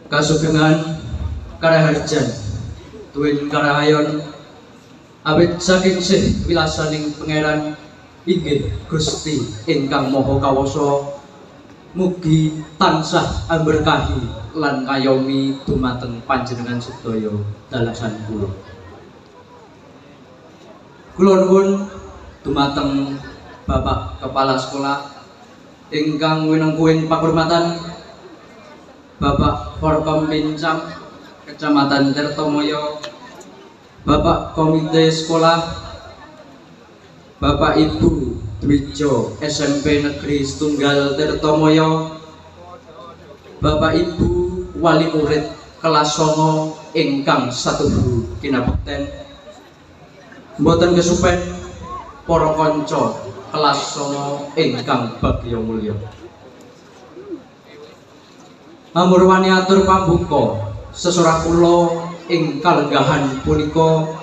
Kasugengan karaharjan tuwin karahayon awit saking sih wilasaning Pangeran inggih Gusti ingkang Maha Kawasa, mugi tansah amberkahi lan ngayomi dumateng panjenengan sedaya dalasan kula. Kula nuwun dumateng Bapak Kepala Sekolah ingkang winengkuing pakurmatan, Bapak Forkompincam Kecamatan Tirtomoyo, Bapak Komite Sekolah, Bapak Ibu Dwijo SMP Negeri Setunggal Tirtomoyo, Bapak Ibu Wali Murid kelas 9 ingkang satuhu kinabekten, mboten kesupen para kanca kelas 9 ingkang bagya mulya. Amurwani atur pambuka sesorah kula ing kalenggahan punika.